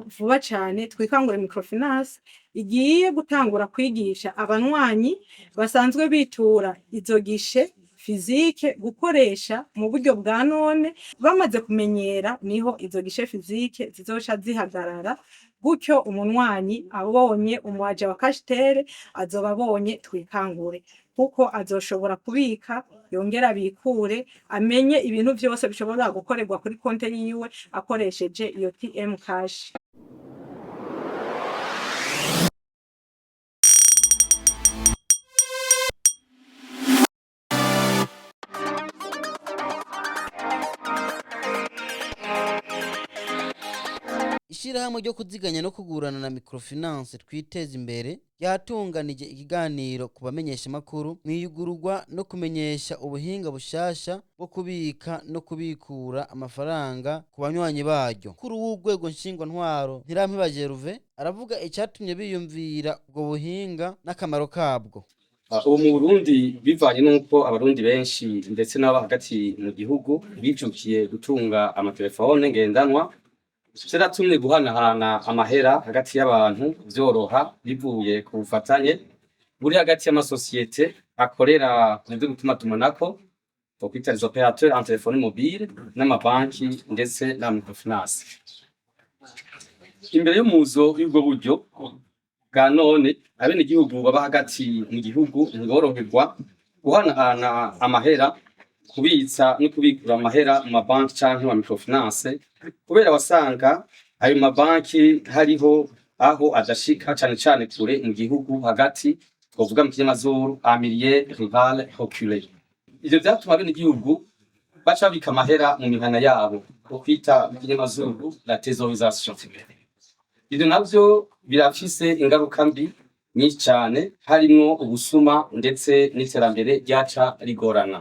Vuba cane Twikangure Microfinance igiye gutangura kwigisha abanywanyi basanzwe bitura izo guichets physiques gukoresha mu buryo bwa none. Bamaze kumenyera, niho izo guichets physiques zizoca zihagarara. Gutyo umunywanyi abonye umu agent wa Cashtel azoba abonye Twikangure, kuko azoshobora kubika yongera abikure, amenye ibintu vyose bishobora gukorerwa kuri konte yiwe akoresheje iyo TM Cash. Ishirahamwe ryo kuziganya no kugurana na microfinance Twiteze Imbere ryatunganije ikiganiro ku bamenyeshamakuru mwiyugururwa no kumenyesha ubuhinga bushasha bwo kubika no kubikura amafaranga ku banywanyi baryo. Kuri w'urwego ntwaro Ntirampeba Gervais aravuga icatumye biyumvira ubwo buhinga n'akamaro kabwo. Ubu mu Burundi, bivanye n'uko Abarundi benshi ndetse n'abo hagati mu gihugu bijukiye gutunga amatelefone ngendanwa, vyaratumye guhanahana amahera hagati y'abantu vyoroha, bivuye ku bufatanye buri hagati y'amasosiyete akorera mu vyo gutumatumanako, twokwita les opérateurs en téléphonie mobile, n'amabanki ndetse na microfinance. Imbere y'umuzo y'ubwo buryo bwa none, abenegihugu baba hagati mu gihugu ntiboroherwa guhanahana amahera, kubitsa no kubikura amahera mu mabanki canke mu microfinance, kubera wasanga ayo mabanki hariho aho adashika, cane cane kure mu gihugu hagati, twovuga mu kinyamazuru en milieu rural reculé. Ivyo vyatuma abenegihugu baca babika amahera mu mihana yabo, kwita mu kinyamazuru la thésaurisation. Ivyo navyo birafise ingaruka mbi nyinshi cane, harimwo ubusuma ndetse n'iterambere ryaca rigorana.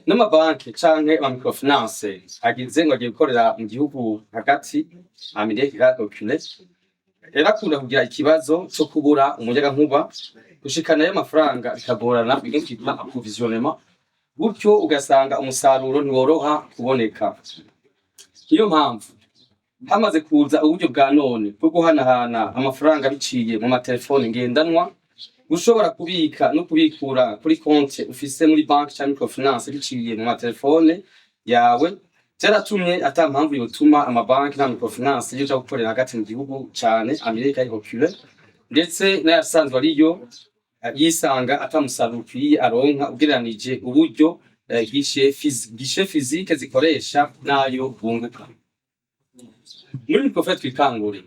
N'amabanki canke ama microfinance agize ngo agiye gukorera mu gihugu hagati, en milieu rural reculé, yarakunda kugira ikibazo co kubura umuyagankuba, gushikanayo amafaranga bikagorana, bimwe twita approvisionnement, gutyo ugasanga umusaruro ntiworoha kuboneka. Niyo mpamvu hamaze kuza uburyo bwa none bwo guhanahana amafaranga biciye mu matelefone ngendanwa, gushobora kubika no kubikura kuri konti ufise muri banki canke microfinance biciye mu matelefone yawe, vyaratumye ata mpamvu yotuma amabanki na microfinance yoja gukorera hagati mu gihugu cane en milieu reculé, ndetse n'ayasanzwe ariyo yisanga ata musaruro ukwiye aronka ugereranije uburyo guichet physique zikoresha n'ayo bunguka. Muri Microfinance Twikangure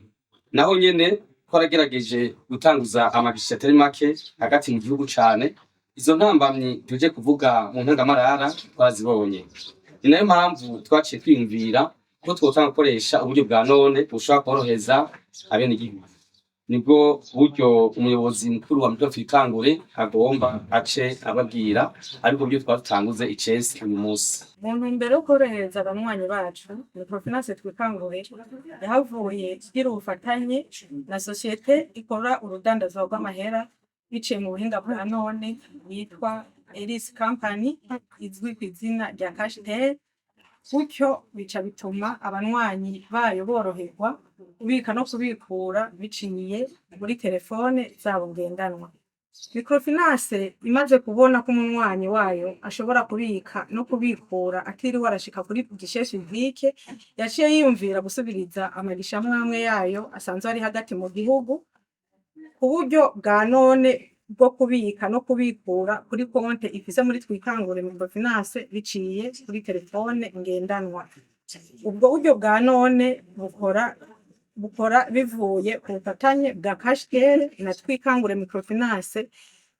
naho nyene twaragerageje gutanguza amaguichets atari make hagati mu gihugu cane. Izo ntambamyi tuje kuvuga mu ntangamarara twarazibonye. Ni nayo mpamvu twaciye twiyumvira ko twotanga gukoresha uburyo bwa none bushobora korohereza abenegihugu. Nibwo buryo umuyobozi mukuru wa Microfinance Twikangure agomba ace ababwira, ariko buryo twatanguze icese uyu munsi. Mu ntumbero yo korohereza abanywanyi bacu, Microfinance Twikangure yahavuye igira ubufatanye na sosiyete ikora urudandazwa rw'amahera biciye mu buhinga bwa none yitwa Eris Company, izwi ku izina rya Cashtel. Gutyo bica bituma abanywanyi bayo boroherwa kubika no kubikura biciye muri telefone zabo ngendanwa. Microfinance imaze kubona ko umunywanyi wayo ashobora kubika no kubikura atiriwe arashika kuri guichet physique, yaciye yiyumvira gusubiriza amaguichets amwe amwe yayo asanzwe ari hagati mu gihugu ku buryo bwa none bwo kubika no kubikura kuri konte ifise muri Twikangure Microfinance biciye kuri telefone ngendanwa. Ubwo buryo bwa none bukora bivuye ku bufatanye bwa Cashtel na Twikangure Microfinance.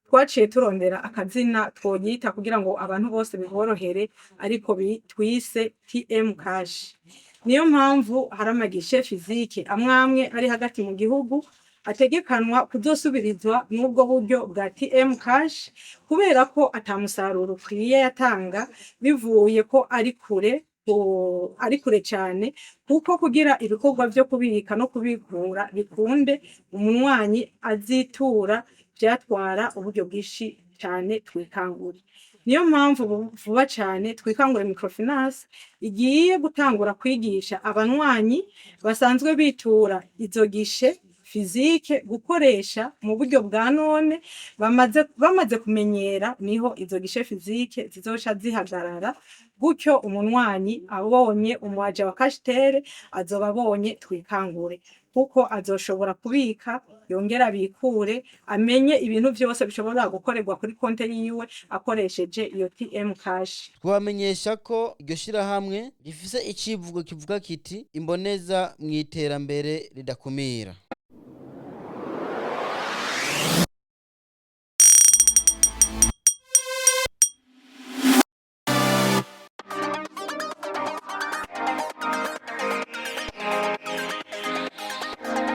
Twaciye turondera akazina twoyita kugira ngo abantu bose biborohere, ariko twise TM Cash. Niyo mpamvu hari amaguichets physiques amwe amwe ari hagati mu gihugu ategekanwa kuzosubirizwa n'ubwo buryo bwa TM Cash, kubera ko ata musaruro ukwiye yatanga bivuye ko ari kure cane, kuko kugira ibikorwa vyo kubika no kubikura bikunde umunywanyi azitura vyatwara uburyo bwinshi cane Twikangure. Niyo mpamvu rero Niyo mpamvu ubu vuba cane Twikangure Microfinance igiye gutangura kwigisha abanywanyi basanzwe bitura izo guichets physiques gukoresha mu buryo bwa none. Bamaze kumenyera, niho izo guichets physiques zizoca zihagarara. Gutyo umunywanyi abonye umu agent wa Cashtel azoba abonye Twikangure, kuko azoshobora kubika, yongere abikure, amenye ibintu vyose bishobora gukorerwa kuri konte yiwe akoresheje iyo TM Cash. Twabamenyesha ko iryo shirahamwe rifise icivugo kivuga kiti: "Imboneza mu iterambere ridakumira."